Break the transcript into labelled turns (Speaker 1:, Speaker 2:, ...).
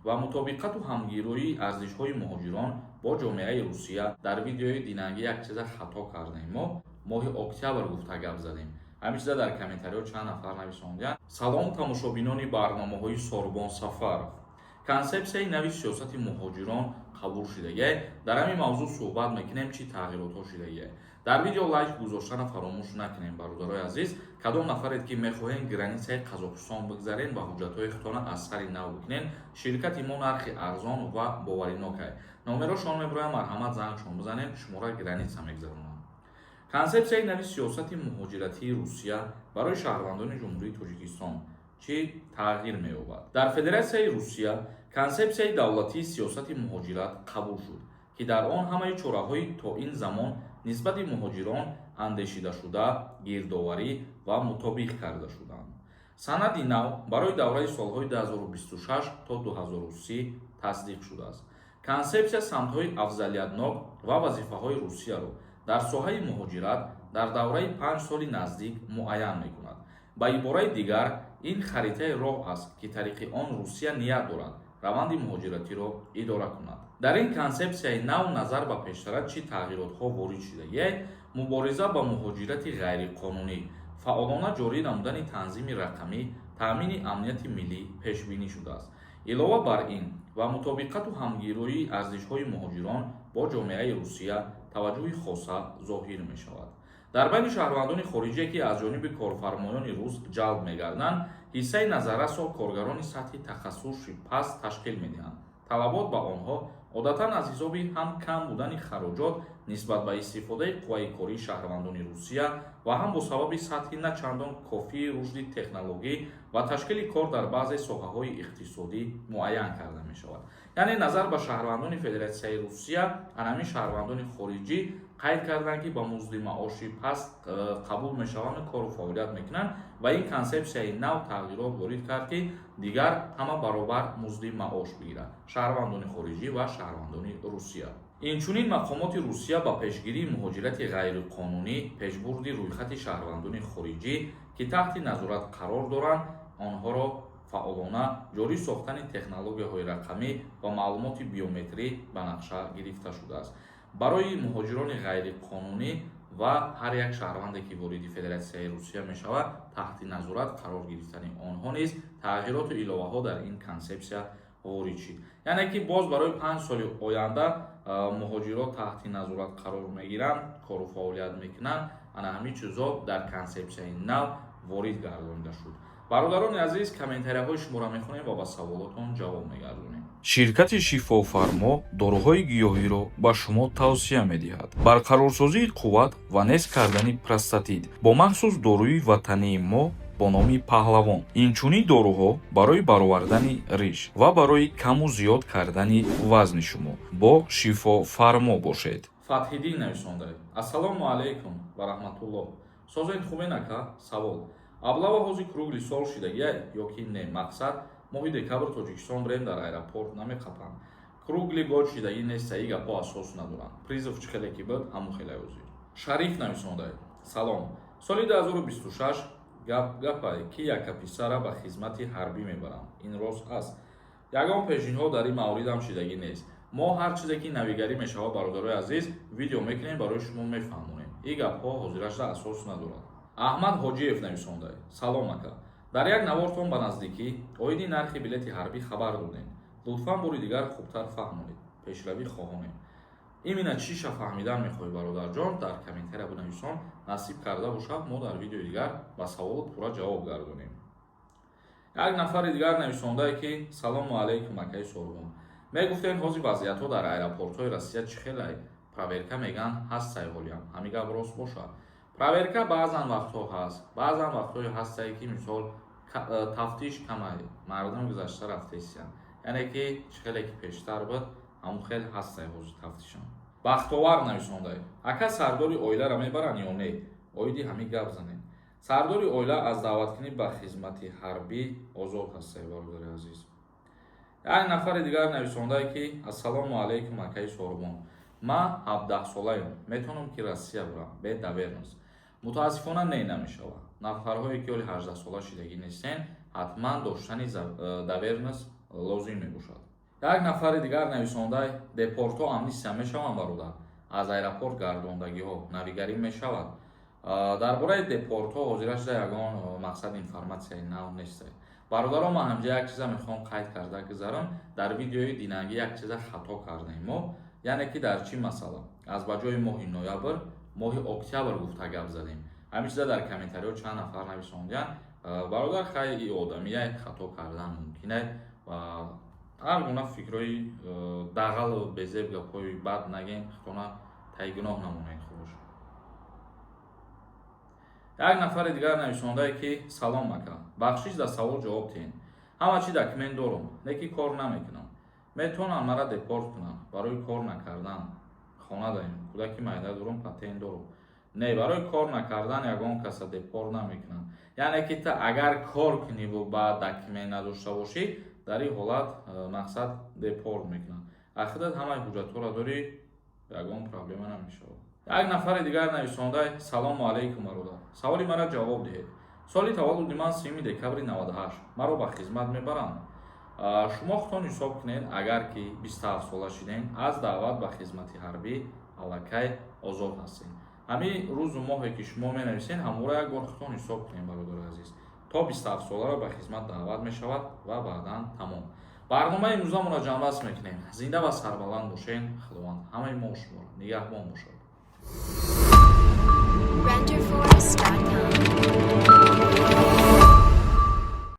Speaker 1: Ва мутобиқату ҳамгироии арзишҳои муҳоҷирон бо ҷомеаи Русия. Дар видеои динагӣ як чиза хато кардем, мо моҳи октябр гуфта гап задем. Ҳамин чиза дар комментариҳо чанд нафар нависондиянд. Салом, тамошобинони барномаҳои Сорбон Сафаров. Консепсияи нави сиёсати муҳоҷирон қабул шудагиай. Дар ҳамин мавзӯъ суҳбат мекунем, чӣ тағйиротҳо шудагиай. Дар видео лайк гузоштана фаромӯш накунем, бародарои азиз. Кадом нафаред, ки мехоҳем границаи Қазоқистон бигзарен ва ҳуҷҷатҳои худтона аз сари нав бикунен, ширкати мо нархи арзон ва боваринокай. Номерошон мебироям, марҳамат, зангшон бизанем, шуморо граница мегзаронам. Консепсияи нави сиёсати муҳоҷиратии Русия барои шаҳрвандони Ҷумҳурии Тоҷикистон чӣ тағйир меёбад? Дар Федератсияи Русия консепсияи давлатии сиёсати муҳоҷират қабул шуд, ки дар он ҳамаи чораҳои то ин замон нисбати муҳоҷирон андешидашуда гирдоварӣ ва мутобиқ карда шуданд. Санади нав барои давраи солҳои 2026 то 2030 тасдиқ шудааст. Консепсия самтҳои афзалиятнок ва вазифаҳои Русияро дар соҳаи муҳоҷират дар давраи 5 соли наздик муайян мекунад. Ба ибораи дигар, ин харитаи роҳ аст, ки тариқи он Русия ният дорад раванди муҳоҷиратиро идора кунад. Дар ин консепсияи нав назар ба пештара чӣ тағйиротҳо ворид шудагиай? Мубориза ба муҳоҷирати ғайриқонунӣ, фаъолона ҷорӣ намудани танзими рақамӣ, таъмини амнияти миллӣ пешбинӣ шудааст. Илова бар ин, ба мутобиқату ҳамгироии арзишҳои муҳоҷирон бо ҷомеаи Русия таваҷҷӯҳи хоса зоҳир мешавад. Дар байни шаҳрвандони хориҷие, ки аз ҷониби корфармоёни рус ҷалб мегарданд, ҳиссаи назаррасро коргарони сатҳи тахассуси паст ташкил медиҳанд. Талабот ба онҳо одатан аз ҳисоби ҳам кам будани хароҷот нисбат ба истифодаи қувваи кории шаҳрвандони Русия ва ҳам бо сабаби сатҳи на чандон кофии рушди технологӣ ва ташкили кор дар баъзе соҳаҳои иқтисодӣ муайян карда мешавад. Яъне, назар ба шаҳрвандони Федератсияи Русия, анамин шаҳрвандони хориҷӣ қайд карданд, ки ба музди маоши паст қабул мешаванду кору фаъолият мекунанд. Ва ин консепсияи нав тағйирот ворид кард, ки дигар ҳама баробар музди маош бигиранд, шаҳрвандони хориҷӣ ва шаҳрвандони Русия. Инчунин мақомоти Русия ба пешгирии муҳоҷирати ғайриқонунӣ, пешбурди рӯйхати шаҳрвандони хориҷӣ, ки таҳти назорат қарор доранд, онҳоро фаъолона ҷорӣ сохтани технологияҳои рақамӣ ва маълумоти биометрӣ ба нақша гирифта шудааст. Барои муҳоҷирони ғайриқонунӣ ва ҳар як шаҳрванде, ки вориди Федератсияи Русия мешавад, таҳти назорат қарор гирифтани онҳо низ тағйироту иловаҳо дар ин консепсия ворид шид. Яъне ки боз барои 5 соли оянда муҳоҷирот таҳти назорат қарор мегиранд, кору фаъолият мекунанд. Ана ҳамин чизҳо дар консепсияи нав ворид гардонида шуд. Бародарони азиз, комментарияҳои шуморо мехонем ва ба саволотон ҷавоб мегардонем.
Speaker 2: Ширкати Шифофармо доруҳои гиёҳиро ба шумо тавсия медиҳад. Барқарорсозии қувват ва нест кардани простатит бо махсус доруи ватании мо бо номи Паҳлавон. Инчунин доруҳо барои баровардани риш ва барои каму зиёд кардани вазни шумо. Бо Шифофармо бошед.
Speaker 1: Фатҳиддин нависонда: «Ассалому алайкум ва раҳматуллоҳ, созед, хубен, ака? Савол: облава ҳози круглый сол шидагиай ё ки не? Мақсад, моҳи декабр Тоҷикистон бирем, дар аэропорт намеқапанд?» Круглый год шидагӣ неста, и гапҳо асос надоранд. Призыв чӣ хеле ки буд, ҳамон хеле ҳозир. Шариф нависонда: «Салом, соли 2026 гап гапай, ки яка писара ба хизмати ҳарбӣ мебарам, ин рост аст?» Ягон пешниҳод дар ин мавридам шидагӣ нест. Мо ҳар чизе ки навигарӣ мешавад, бародарои азиз, видео мекунем, барои шумо мефаҳмонем. Ин гапҳо ҳозирашда асос надорад. Аҳмад Ҳоҷиев нависонда: «Салом, ака, дар як навортон ба наздикӣ оиди нархи билети ҳарбӣ хабар додем. Лутфан бори дигар хубтар фаҳмонед, пешравӣ хоҳонем». Имина чиша фаҳмидан мехоҳӣ, бародарҷон, дар комментария бинависон. Насиб карда бошад, мо дар видеои дигар ба саволу пурра ҷавоб гардонем. Як нафари дигар нависондае, ки: «Салому алайкум, акаи Сорбон, мегуфтем, ҳозир вазъиятҳо дар аэропортҳои Россия чӣ хелай? Проверка меган ҳастай ҳолиам, ҳамин гап рост бошад?» Проверка баъзан вақтҳо ҳаст, баъзан вақтҳое ҳастае, ки мисол тафтиш камай, мардум гузашта рафтесиян. Яъне ки чӣ хеле ки пештар буд, ҳамон хел ҳастай ҳозир тафтишам. Бахтовар нависондай: «Ака, сардори оиларо мебаранд ё не? Оиди ҳамин гап занем». Сардори оила аз даъваткунӣ ба хизмати ҳарбӣ озод ҳастай, бародари азиз. Як нафари дигар нависондае, ки: «Ассалому алайкум, акаи Сорбон, ман 17-солаем, метавонам ки Россия бурам бе доверенность?» Мутаассифона, не, намешавад. Нафарҳое, ки ҳоли 18-сола шидагӣ нестен, ҳатман доштани доверенность лозим мебошад. Як нафари дигар нависондай: депортҳо амнистия мешаванд, бародар, аз аэропорт гардондагиҳо навигарӣ мешавад. Дар бораи депортҳо ҳозира шуда ягон, мақсад, информатсияи нав нест. Бародарон, ман ҳамҷа як чиза мехоҳам қайд карда гузарам. Дар видеои динагӣ як чиза хато кардем мо, яъне ки дар чӣ масъала аз ба ҷои моҳи ноябр моҳи октябр гуфта гап задем. Ҳамин чиза дар комментариҳо чанд нафар нависондиянд. Бародар, хай, и одамия, хато кардан мумкин ва ҳар гуна фикрҳои дағалу безеб, гапҳои бад нагем, хитона таи гуноҳ намонед. Хуш, як нафари дигар нависондае, ки салом, ака, бахшиш, дар савол ҷавоб диҳед. Ҳама чи документ дорум, лекин кор намекунам. Метавонам мара депорт кунам барои кор накардан? Хона даем, кӯдаки майда дорум, патент дорум. Не, барои кор накардан ягон каса депорт намекунанд. Яъне ки та агар кор куниву баъд документ надошта бошӣ, дар ин ҳолат, мақсад, депорт мекунанд. Ахират ҳамаи ҳуҷҷатҳоро дорӣ, ягон проблема намешавад. Як нафари дигар нависондай: салому алайкум, бародар, саволи мара ҷавоб диҳед. Соли таваллуди ман 3 декабри 98. Маро ба хизмат мебаранд? Шумо худтон ҳисоб кунед: агар ки 27 сола шидем, аз даъват ба хизмати ҳарбӣ аллакай озод ҳастем. Ҳамин рӯзу моҳе, ки шумо менависед, ҳамвора як бор худтон ҳисоб кунед, бародари азиз. То 27 соларо ба хизмат даъват мешавад ва баъдан тамом. Барномаи имрӯзамонро ҷамъбаст мекунем. Зинда ва сарбаланд бошед. Худованд ҳамаи мо шуморо нигаҳбон бошад.
Speaker 3: Renderforest.com.